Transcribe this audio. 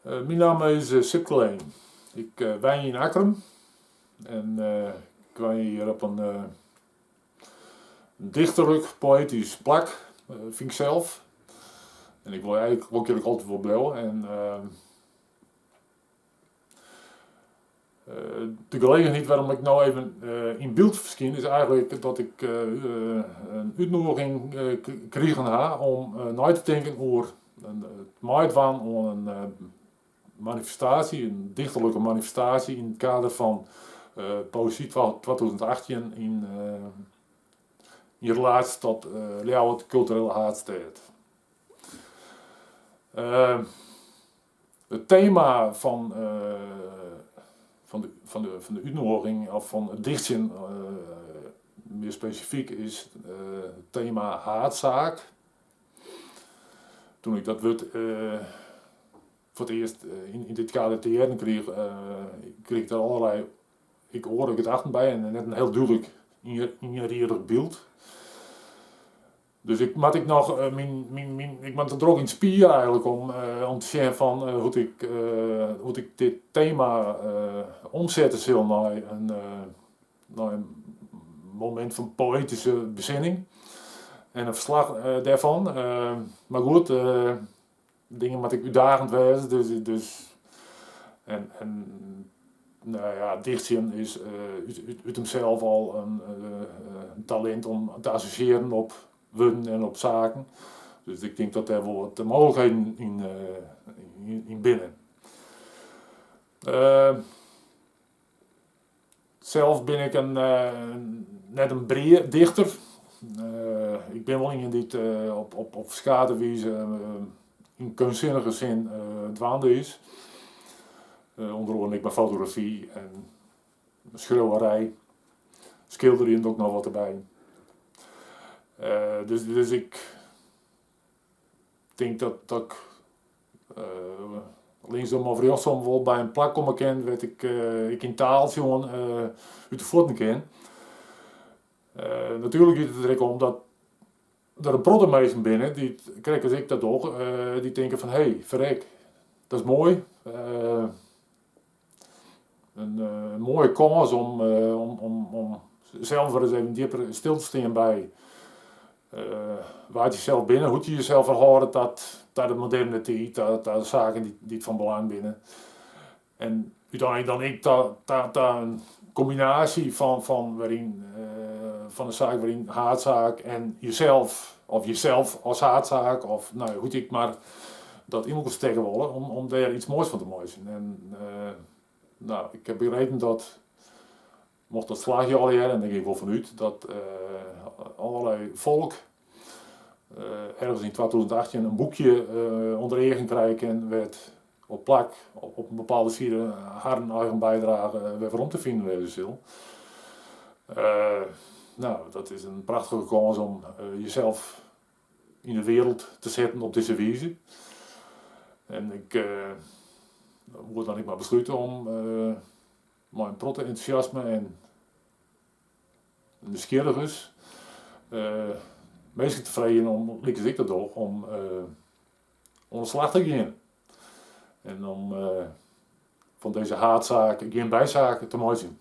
Myn namme is Sipke Leen. Ik wenje yn Akkrum en ik wenje hjir op in dichterlik, poëtysk plak, fyn ik sels. En ik wol eigentlik wol ik hjir ek altyd wol bliuwe. En de gelegenheid wêrom ik no even yn byld ferskyn is eigentlik dat ik in útnoeging krigen ha om nei te tinken oer it meidwaan oan in manifestaasje, in dichterlike manifestaasje yn it kader fan Poëzy 2018 yn relaasje tot Ljouwert Kulturele Haadstêd. It tema fan fan de útnoeging of fan it dichtsjen mear spesifyk is it tema haadsaak. Toen ik dat wurd foar it earst yn dit kader te hearren krige, krige ik der allerlei ek oare gedachten by en net in hiel dúdlik ienriedich byld. Dus ik moat ek noch myn, myn, myn, ik moat der drok yn spiere eigentlik om, om te sjen fan hoe't ik, hoe't ik dit tema omsette sil nei in, nei in momint fan poëtyske besinning en in ferslach dêrfan. Mar goed, dingen moatte ek útdagend wêze, dus, dus en, en no ja, dichtsjen is út himsels al in talint om te assosjearjen op wurden en op saken. Dus ik tink dat dêr wol wat mooglikheden yn, yn binne. Sels bin ik in, net in brea dichter. Ik bin wol ien dy't op ferskate wize yn keunstsinnige sin dwaande is. Under oaren ek mei fotografy en skriuwerij. Skilderjen doch ik noch wat derby. Dus ik tink dat ik Linksom of rjochtsom wol by in plak komme kin wêr't ik ek yn taal sjoen út de fuotten kin. Natuerlik giet it der ek om dat der in protte minsken binne dy't, krekt as ik dat doch, dy't tinke fan hé, ferrek, dat is moai. In moaie kâns om om sels wer ris even djipper stil te stean by wa't je sels binne, hoe't je jesels ferhâlde ta de moderne tiid, ta de saken dy't fan belang binne. En úteinlik dan ek ta in kombinaasje fan fan wêryn fan de saak wêryn haadsaak en jesels of jesels as haadsaak of no ja, hoe't je ek mar dat yn elkoar stekke wolle om dêr iets moais fan te meitsjen. En no, ik ha begrepen dat, mocht dat slagje allegear, en dêr gean ik wol fan út, dat allerlei folk ergens yn 2018 in boekje ûnder eagen krije kin wêr't op plak op in bepaalde side harren eigen bydrage wer werom te finen wêze sil. No, dat is in prachtige kâns om jesels yn de wereld te setten op dizze wize. En ik woe dan ek mar beslute om mei in protte entûsjasme en nijsgjirrigens minsken te freegjen om, lykas ik dat doch, om oan de slach te gean. En om fan dizze haadsaak gjin bysaak te meitsjen.